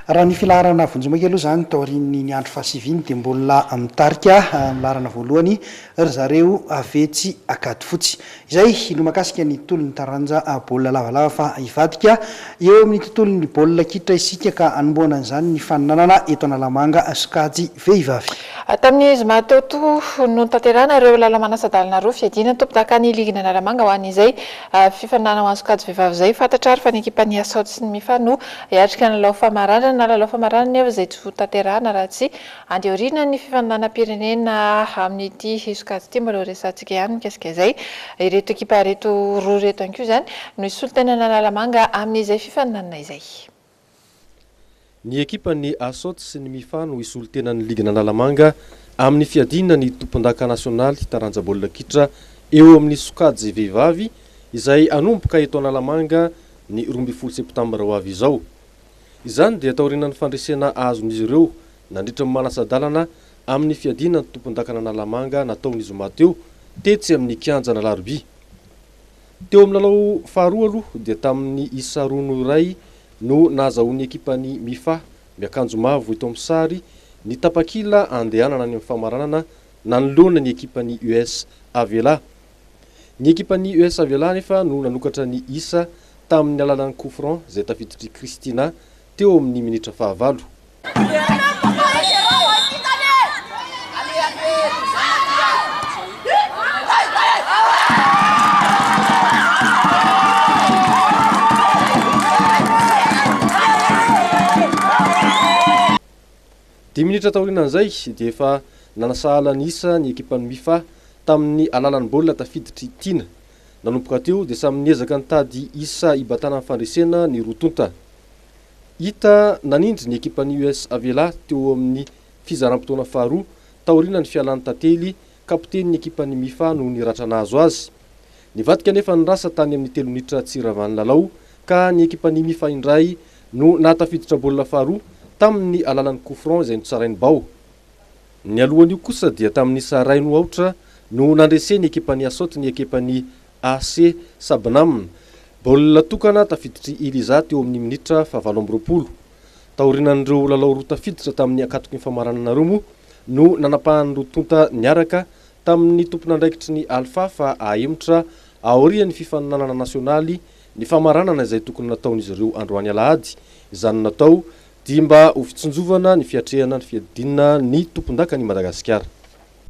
Raha ny filaharana vonjimaika aloha izany taorian'iny andro fahasivy iny dia mbola mitarika amin'ny laharana voalohany ry zareo avy etsy Ankadifotsy. Izay no mahakasika ny tontolon'ny taranja baolina lavalava fa hivadika eo amin'ny tontolon'ny baolina kitra isika ka hanombohana an'izany ny faninanana eto Analamanga sokajy vehivavy. Tamin'ny zoma teo toa no notanterahina ireo lalao manasa-dalana roa fiadiana ny tompondakan'ny ligin'Analamanga ho an'izay fifaninanana ho an'ny sokajy vehivavy izay. Fantatra ary fa ny ekipan'ny Asaoty sy ny Mifa no Hiatrika ny lalao famaranana, lalao famaranana nefa izay tsy ho tanterahina raha tsy any aorianan'ny fifaninanam-pirenena amin'ity sokajy ity. Mbola ho resahantsika ihany mikasika izay. Ireto ekipa ireto roa ireto ihany koa izany no hisolo tena an'Analamanga amin'izay fifaninanana izay. Ny ekipan'ny Asot sy ny Mifa no hisolo tena ny ligin'Analamanga amin'ny fiadiana ny tompondaka nasionaly taranja baolina kitra eo amin'ny sokajy vehivavy izay hanomboka eto Analamanga ny 12 septambra ho avy izao. Izany dia taorianan'ny fandresena azon'izy ireo nandritra ny manasa-dalana amin'ny fiadiana ny tompondakan'Analamanga natao ny zoma teo tetsy amin'ny kianjan'Alarobia. Teo amin'ny lalao faharoa aloha dia tamin'ny isa roa noho iray no nahazahoan'ny ekipan'ny Mifa, miakanjo mavo eto amin'ny sary, ny tapakila andehanana any amin'ny famaranana nanoloana ny ekipan'ny US Avela. Ny ekipan'ny US Avila anefa no nanokatra ny isa tamin'ny alalan'ny coup franc izay tafiditr'i Christina teo amin'ny minitra fahavalo. Dimy minitra taorianan'izay dia efa nanasahala ny isa ny ekipan'ny Mifa tamin'ny alalan'ny baolina tafiditr'i Tiana. Nanomboka teo dia samy niezaka nitady isa hibatana ny fandresena ny roa tonta. Hita nanindry ny ekipan'ny US Avela teo amin'ny fizaram-potoana faharoa taorianan'ny fialan'i Tantely, kapitenin'ny ekipan'ny Mifa noho ny ratra nahazo azy. Nivadika anefa ny rasa tany amin'ny telo minitra tsy ravan'ny lalao ka ny ekipan'ny Mifa indray no nahatafiditra baolina faharoa tamin'ny alalan'ny coup franc izay notsarain'i Bao. Nialohan'io kosa dia tamin'ny isa iray no aotra no nandresen'ny ekipan'ny Asot ny ekipan'ny AC Sabnam. Baolina tokana tafiditr'i Iliza teo amin'ny minitra fahavalo amby roapolo. Taorianan'ireo lalao roa tafiditra tamin'ny ankatoky ny famaranana ireo moa no nanapahan'ny roa tonta niaraka tamin'ny tompon'andraikitry ny Alpha fa ahemotra aorian'ny fifaninanana nasionaly ny famaranana izay tokony nataon'izy ireo androany alahady. Izany natao dia mba ho fitsinjovana ny fiatrehana ny fiadiana ny tompondakan'i Madagasikara.